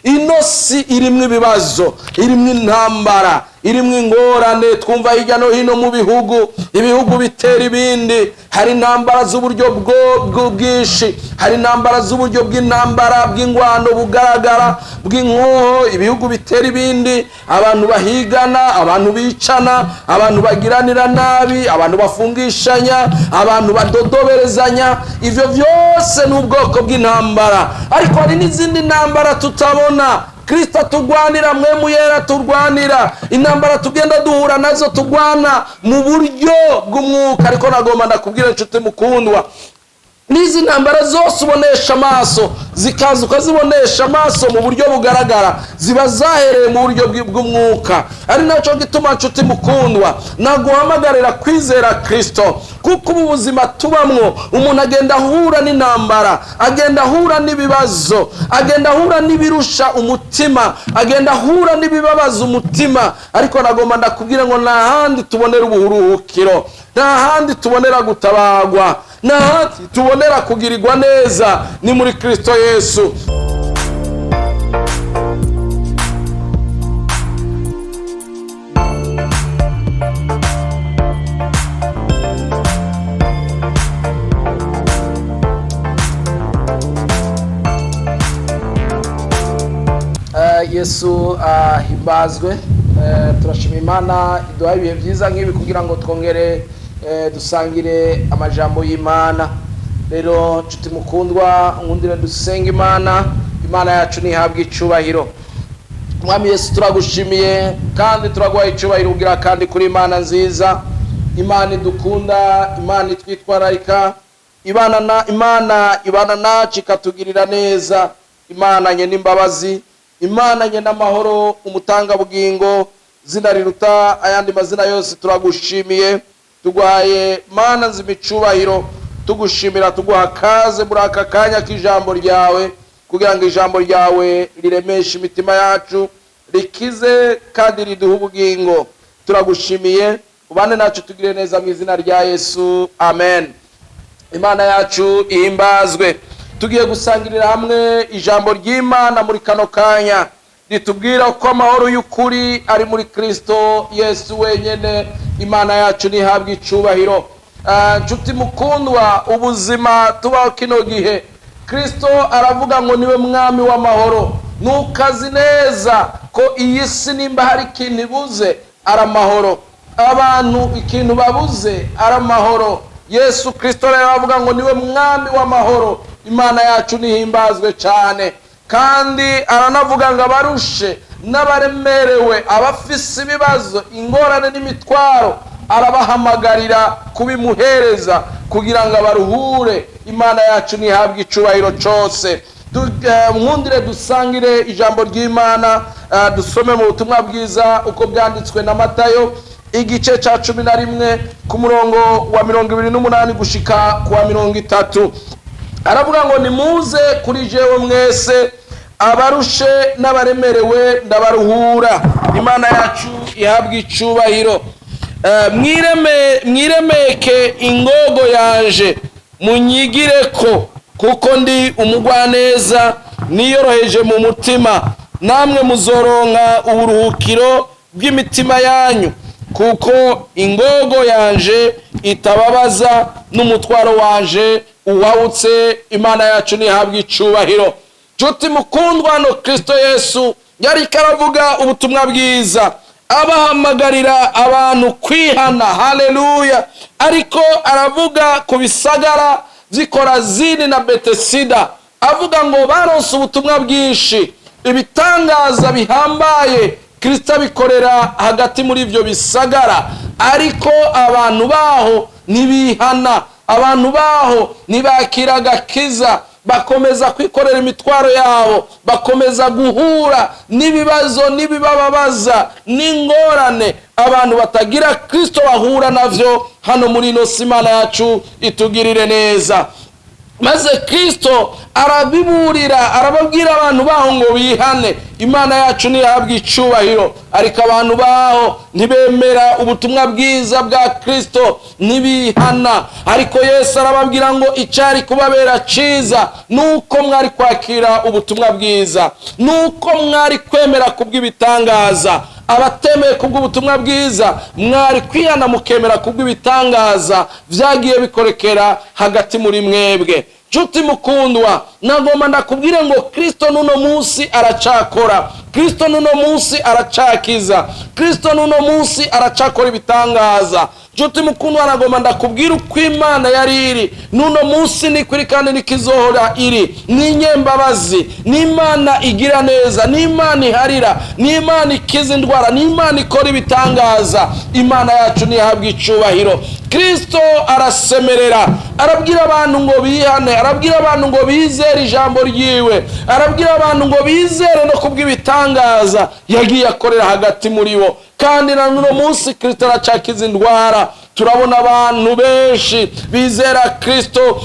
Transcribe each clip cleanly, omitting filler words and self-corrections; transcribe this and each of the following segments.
Ino si irimwo ibibazo, irimwo intambara, irimwo ingorane twumva hirya no hino mu bihugu. Ibihugu bitera ibindi. Hari intambara z'uburyo bwinshi, hari intambara z'uburyo bw'intambara, bw'ingwano bugaragara, bw'inkoho. Ibihugu bitera ibindi, abantu bahigana, abantu bicana, abantu bagiranira nabi, abantu bafungishanya, abantu badodoberezanya. Ivyo vyose ni ubwoko bw'intambara. Ariko hari n'izindi ntambara tutabona. Kristo atugwanira, Mpwemu Yera turwanira, intambara tugenda duhura nazo tugwana mu buryo bw'umwuka. Ariko nagomba ndakubwira, inshuti mukundwa, n'izi ntambara zose ubonesha amaso, zikaza ukazibonesha amaso mu buryo bugaragara, ziba zahereye mu buryo bw'umwuka. Ari nacyo gituma, nshuti mukundwa, naguhamagarira kwizera Kristo, kuko ubu buzima tubamwo, umuntu agenda ahura n'intambara, agenda ahura n'ibibazo, agenda ahura n'ibirusha umutima, agenda ahura n'ibibabaza umutima. Ariko nagomba ndakubwira ngo nta handi tubonera uburuhukiro, nta handi tubonera gutabagwa, nta handi tubonera kugirirwa neza, ni muri Kristo Yesu. Yesu ahimbazwe. Turashima Imana iduha ibihe byiza nk'ibi kugira ngo twongere dusangire amajambo y'Imana. Rero, nshuti mukundwa, nkundire dusenge Imana. Imana yacu ntihabwe icubahiro. Mwami Yesu, turagushimiye kandi turaguha icubahiro ugira kandi kuri Imana nziza, Imana idukunda, Imana itwitwararika, ibana na Imana ibana nacu ikatugirira neza, Imana nye n'imbabazi, Imana nye n'amahoro, umutangabugingo, zina riruta ayandi mazina yose. Turagushimiye, tuguhaye, Mana nzima, icubahiro, tugushimira, tuguha kaze muri aka kanya k'ijambo ryawe, kugira ngo ijambo ryawe riremeshe imitima yacu, rikize kandi riduhe ubugingo. Turagushimiye, ubane nacu, tugire neza, mu izina rya Yesu, amen. Imana yacu ihimbazwe. Tugiye gusangirira hamwe ijambo ry'Imana muri kano kanya, ritubwira ko amahoro y'ukuri ari muri Kristo Yesu wenyine. Imana yacu ntihabwe icubahiro. Nshuti mukundwa, ubuzima tubaho kino gihe, Kristo aravuga ngo niwe mwami w'amahoro. Nukazi neza ko iyi si nimba hari ikintu ibuze ari amahoro, abantu ikintu babuze ari amahoro. Yesu Kristo rero aravuga ngo niwe mwami w'amahoro. Imana yacu nihimbazwe cyane. Kandi aranavuga ngo abarushe n'abaremerewe, abafise ibibazo, ingorane n'imitwaro, arabahamagarira kubimuhereza kugira ngo abaruhure. Imana yacu ntihabwe icubahiro cyose. Nkundire dusangire ijambo ry'Imana, dusome mu butumwa bwiza uko bwanditswe na Matayo, igice cya 11, ku murongo wa 28 gushika ku wa 30. Aravuga ngo: "Nimuze kuri jewe mwese abarushe n'abaremerewe, ndabaruhura." Imana yacu ihabwa icubahiro. Mwiremeke ingogo yanje, munyigire ko, kuko ndi umugwaneza niyoroheje mu mutima, namwe muzoronka uburuhukiro bw'imitima yanyu, kuko ingogo yanje itababaza n'umutwaro wanje uwawutse. Imana yacu ntihabwa icubahiro. Nshuti mukundwa, hano Kristo Yesu yariko aravuga ubutumwa bwiza, abahamagarira abantu kwihana. Haleluya! Ariko aravuga ku bisagara by'Ikorazini na Betesida, avuga ngo baronse ubutumwa bwinshi, ibitangaza bihambaye Kristo abikorera hagati muri ibyo bisagara, ariko abantu baho ntibihana, abantu baho ntibakira agakiza, bakomeza kwikorera imitwaro yabo, bakomeza guhura n'ibibazo n'ibibababaza n'ingorane abantu batagira Kristo bahura navyo hano muri ino si. Imana yacu itugirire neza. Maze Kristo arabiburira, arababwira abantu baho ngo bihane. Imana yacu ntiyahabwa icubahiro. Ariko abantu baho ntibemera ubutumwa bwiza bwa Kristo, ntibihana. Ariko Yesu arababwira ngo icyari kubabera ciza nuko mwari kwakira ubutumwa bwiza, nuko mwari kwemera kubw'ibitangaza. Abatemeye kubw'ubutumwa bwiza, mwari kwihana mukemera kubw'ibitangaza vyagiye bikorekera hagati muri mwebwe. Nshuti mukundwa, nagomba ndakubwire ngo Kristo n'uno munsi aracakora, Kristo n'uno munsi aracakiza, Kristo n'uno munsi aracakora ibitangaza. Nshuti mukundwa, nagomba ndakubwira uko Imana yari iri n'uno munsi ni kuri kandi nikizohora iri. Ni inyembabazi, ni Imana igira neza, ni Imana iharira, ni Imana ikiza indwara, ni Imana ikora ibitangaza. Imana yacu ntihabwa icubahiro. Kristo arasemerera, arabwira abantu ngo bihane, arabwira abantu ngo bizere ijambo ryiwe, arabwira abantu ngo bizere no kubw'ibitangaza yagiye akorera hagati muri bo. Kandi na n'uno munsi Kristo aracakiza indwara. Turabona abantu benshi bizera Kristo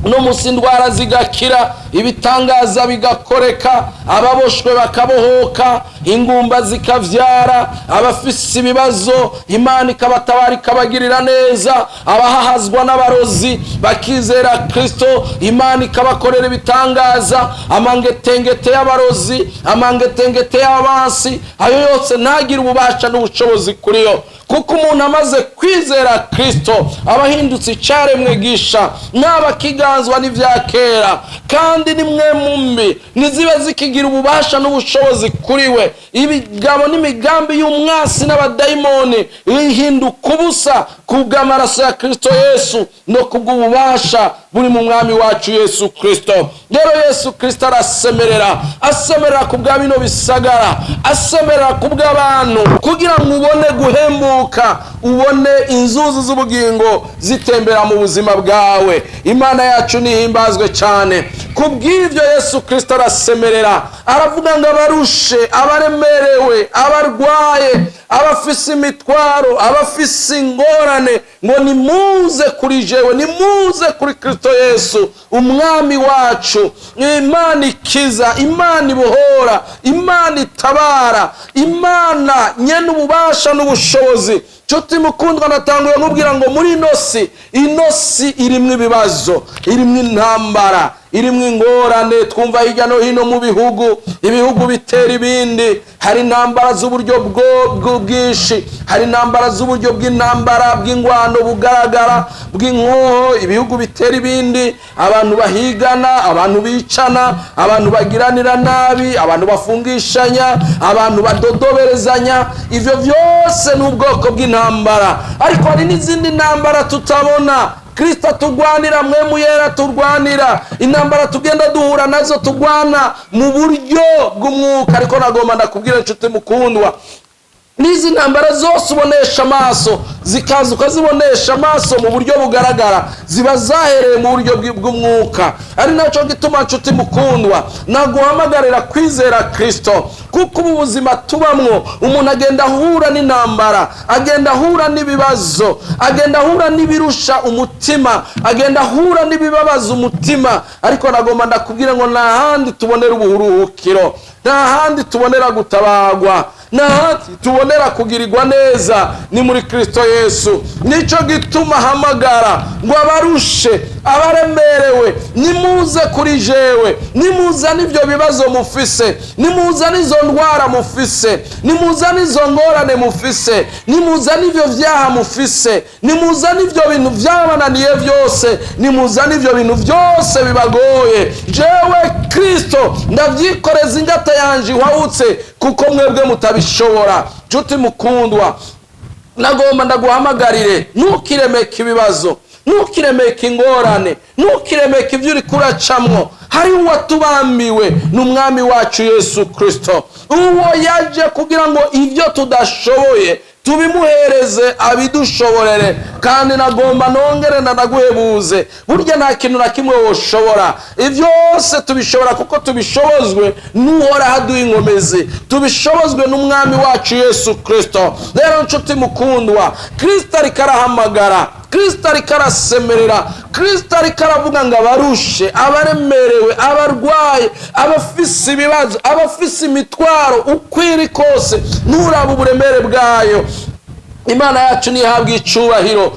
no munsi, indwara zigakira, ibitangaza bigakoreka, ababoshwe bakabohoka, ingumba zikavyara, abafise ibibazo Imana ikabatabara, ikabagirira neza, abahahazwa n'abarozi bakizera Kristo, Imana ikabakorera ibitangaza. Amangetengete y'abarozi, amangetengete y'abansi, ayo yose ntagire ububasha n'ubushobozi kuri yo, kuko umuntu amaze kwizera Kristo aba ahindutse icaremwe gisha, naba akiganzwa n'ibya kera, kandi nimwe mumbi ntizibe zikigira ububasha n'ubushobozi kuri we. Ibigabo n'imigambi y'umwasi n'abadayimoni ihinduka ubusa kubw'amaraso ya Kristo Yesu no kubw'ububasha buri mu Mwami wacu Yesu Kristo. Rero Yesu Kristo arasemerera, asemerera ku bwa bino bisagara, asemerera ku bw'abantu, kugira ngo ubone guhembuka, ubone inzuzi z'ubugingo zitembera mu buzima bwawe. Imana yacu nihimbazwe cyane. Ku bw'ibyo Yesu Kristo arasemerera, aravuga ngo abarushe, abaremerewe, abarwaye, abafise imitwaro, abafise ingorane, ngo nimuze kuri jewe, nimuze kuri Kristo Yesu Umwami wacu, Imana ikiza, Imana ibohora, Imana itabara, Imana nyene ububasha n'ubushobozi. Nshuti mukundwa, natanguye nkubwira ngo muri ino si, ino si irimwo ibibazo, irimwo intambara, irimwo ingorane. Twumva hirya no hino mu bihugu, ibihugu bitera ibindi. Hari intambara z'uburyo bwinshi, hari intambara z'uburyo bw'intambara bw'ingwano bugaragara bw'inkoho, ibihugu bitera ibindi, abantu bahigana, abantu bicana, abantu bagiranira nabi, abantu bafungishanya, abantu badodoberezanya. Ivyo vyose ni ubwoko bw'intambara. Ariko hari n'izindi ntambara tutabona. Kristo atugwanira, mwe muyera turwanira intambara tugenda duhura nazo, tugwana mu buryo bw'umwuka. Ariko nagomba ndakubwira, inshuti mukundwa, n'izi ntambara zose ubonesha amaso, zikaza ukazibonesha amaso mu buryo bugaragara, ziba zahereye mu buryo bw'umwuka. Ari nacyo gituma, nshuti mukundwa, naguhamagarira kwizera Kristo, kuko ubu buzima tubamwo, umuntu agenda ahura n'intambara, agenda ahura n'ibibazo, agenda ahura n'ibirusha umutima, agenda ahura n'ibibabaza umutima. Ariko nagomba ndakubwira ngo nta handi tubonera uburuhukiro, nta handi tubonera gutabagwa, nta handi tubonera kugirirwa neza, ni muri Kristo Yesu. Nicyo gituma ahamagara ngo abarushe, abaremerewe, nimuze kuri jewe, nimuzane ibyo bibazo mufise, nimuzane izo ndwara mufise, nimuzane izo ngorane mufise, nimuzane ibyo vyaha mufise, nimuzane ibyo bintu byabananiye byose, nimuzane ibyo bintu byose bibagoye. Jewe Kristo ndavyikoreza ingata yanje ihwawutse, kuko mwebwe mutabishobora. Nshuti mukundwa, nagomba ndaguhamagarire, ntukiremeke ibibazo, ntukiremeke ingorane, ntukiremeke ibyo uri kuracamwo. Hari uwatubambiwe, ni Umwami wacu Yesu Kristo. Uwo yaje kugira ngo ibyo tudashoboye tubimuhereze, abidushoborere. Kandi nagomba nongere ndanaguhebuze, burya nta kintu na kimwe woshobora. Ibyose tubishobora kuko tubishobozwe n'Uhoraho aduha inkomezi, tubishobozwe n'Umwami wacu Yesu Kristo. Rero nshuti mukundwa, Kristo ariko arahamagara. Kristo ariko arasemerera, Kristo ariko aravuga ngo abarushe, abaremerewe, abarwaye, abafise ibibazo, abafise imitwaro uko iri kose, nturaba uburemere bwayo. Imana yacu ntihabwe icubahiro.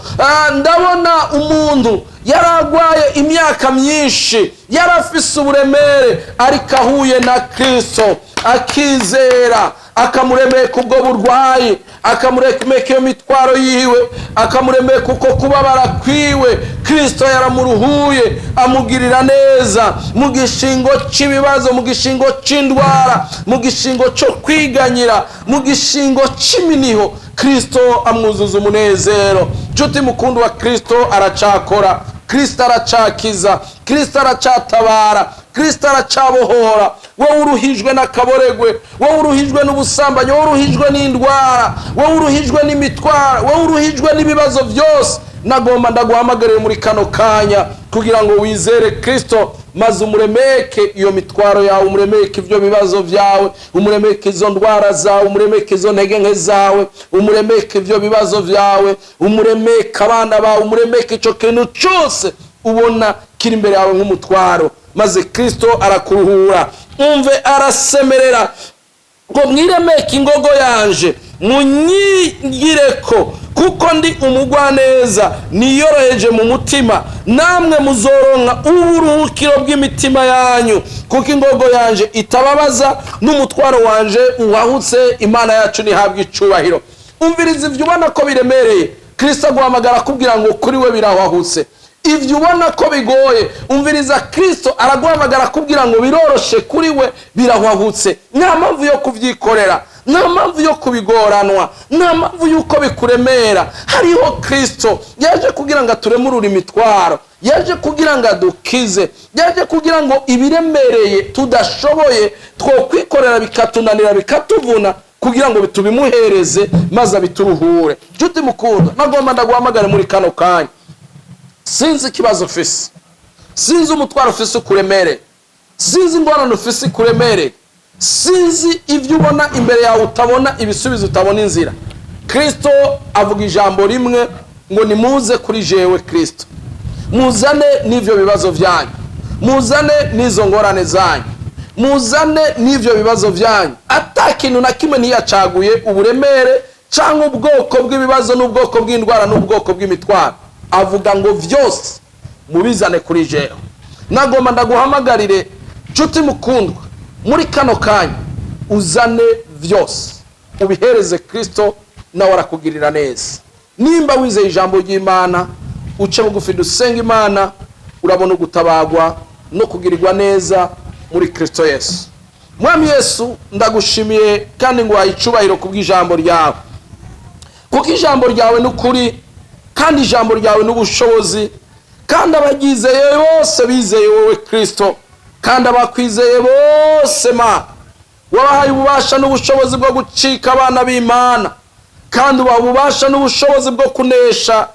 Ndabona umuntu yaragwaye imyaka myinshi, yarafise uburemere, ariko ahuye na Kristo akizera, akamuremeka ubwo burwayi, akamuremeka iyo mitwaro yiwe, akamuremeka uko kubabara kwiwe. Kristo yaramuruhuye, amugirira neza mu gishingo cy'ibibazo, mu gishingo cy'indwara, mu gishingo cyo kwiganyira, mu gishingo cy'iminiho. Kristo amwuzuza umunezero. Nshuti mukundu wa Kristo, aracakora. Kristo aracakiza, Kristo aracatabara, Kristo aracabohora. Wowe uruhijwe n'akaboregwe, wowe uruhijwe n'ubusambanyi, wowe uruhijwe n'indwara, wowe uruhijwe n'imitwaro, wowe uruhijwe n'ibibazo byose, nagomba ndaguhamagarire muri kano kanya kugira ngo wizere Kristo, maze umuremeke iyo mitwaro yawe, umuremeke ibyo bibazo byawe, umuremeke izo ndwara zawe, umuremeke izo ntege nke zawe, umuremeke ibyo bibazo byawe, umuremeke abana bawe, umuremeke icyo kintu cyose ubona kiri imbere yawe nk'umutwaro, maze Kristo arakuruhura. Umve, arasemerera ngo mwiremeke ingogo yanje, munyigireko, kuko ndi umugwaneza niyoroheje mu mutima, namwe muzoronka uburuhukiro bw'imitima yanyu, kuko ingogo yanje itababaza n'umutwaro wanje uhahutse. Imana yacu ntihabwe icubahiro. Umviriza, ibyo ubona ko biremereye, Kristo aguhamagara akubwira ngo kuri we birahahutse. Ibyo ubona ko bigoye, umviriza, Kristo araguhamagara akubwira ngo biroroshe, kuri we birahwahutse. Nta mpamvu yo kubyikorera, nta mpamvu yo kubigoranwa, nta mpamvu y'uko bikuremera. Hariho Kristo yaje kugira ngo aturemurure imitwaro, yaje kugira ngo adukize, yaje kugira ngo ibiremereye tudashoboye twokwikorera bikatunanira, bikatuvuna, kugira ngo tubimuhereze maze abituruhure. Nshuti mukundwa, nagomba ndaguhamagare muri kano kanya. Sinzi ikibazo ufise, sinzi umutwaro ufise ukuremere, sinzi ingorane ufise ikuremere, sinzi ibyo ubona imbere yawe utabona ibisubizo, utabona inzira. Kristo avuga ijambo rimwe ngo nimuze kuri jewe Kristo, muzane n'ibyo bibazo byanyu, muzane n'izo ngorane zanyu, muzane n'ibyo bibazo byanyu. Ata kintu na kimwe ntiyacaguye uburemere cyangwa ubwoko bw'ibibazo n'ubwoko bw'indwara n'ubwoko bw'imitwaro, avuga ngo byose mubizane kuri jewe. Nagomba ndaguhamagarire, nshuti mukundwa, muri kano kanya uzane byose ubihereze Kristo, nawe arakugirira neza. Nimba wizeye ijambo ry'Imana, uce bugufi dusenga Imana, urabona ugutabagwa no kugirirwa neza muri Kristo Yesu. Mwami Yesu, ndagushimiye kandi nguhaye icubahiro kubw'ijambo ryawe, kuko ijambo ryawe ni ukuri, kandi ijambo ryawe ni ubushobozi, kandi abaryizeye bose bizeye wowe Kristo, kandi abakwizeye bose ma wabahaye ububasha n'ubushobozi bwo gucika abana b'Imana, kandi ubaha ububasha n'ubushobozi bwo kunesha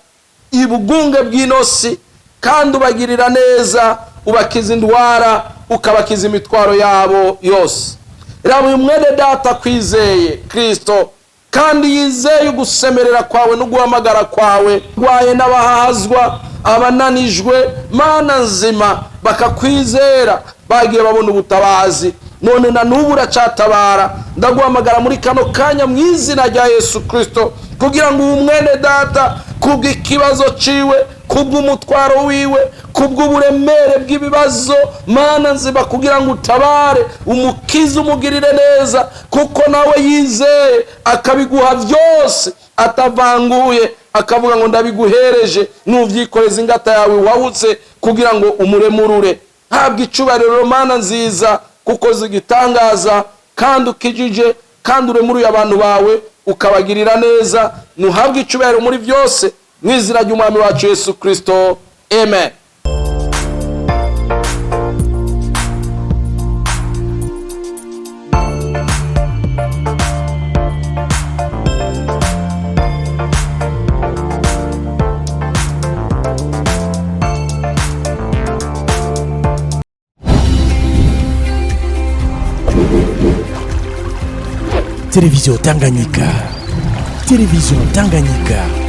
ibugunge bw'inosi, kandi ubagirira neza, ubakiza indwara, ukabakiza imitwaro yabo yose. Raba uyu mwene data kwizeye Kristo kandi yizeye ugusemerera kwawe no guhamagara kwawe, rwaye n'abahazwa, abananijwe, Mana nzima, bakakwizera, bagiye babona ubutabazi, none na n'ubu uracatabara. Ndaguhamagara muri kano kanya mu izina rya Yesu Kristo kugira ngo uwo mwene data, kubw'ikibazo ciwe, kubw'umutwaro wiwe, kubw'uburemere bw'ibibazo, Mana nzima, kugira ngo utabare, umukize, umugirire neza, kuko nawe yizeye akabiguha byose atavanguye, akavuga ngo ndabiguhereje, nuvyikoreza ingata yawe wawutse kugira ngo umuremurure. Habwa icubahiro, Mana nziza, kuko zigitangaza kandi ukijije kandi uremuruye abantu bawe ukabagirira neza. Nuhabwe icubahiro muri byose mu izina ry'Umwami wacu Yesu Kristo, amen. Télévision Tanganyika. Télévision Tanganyika.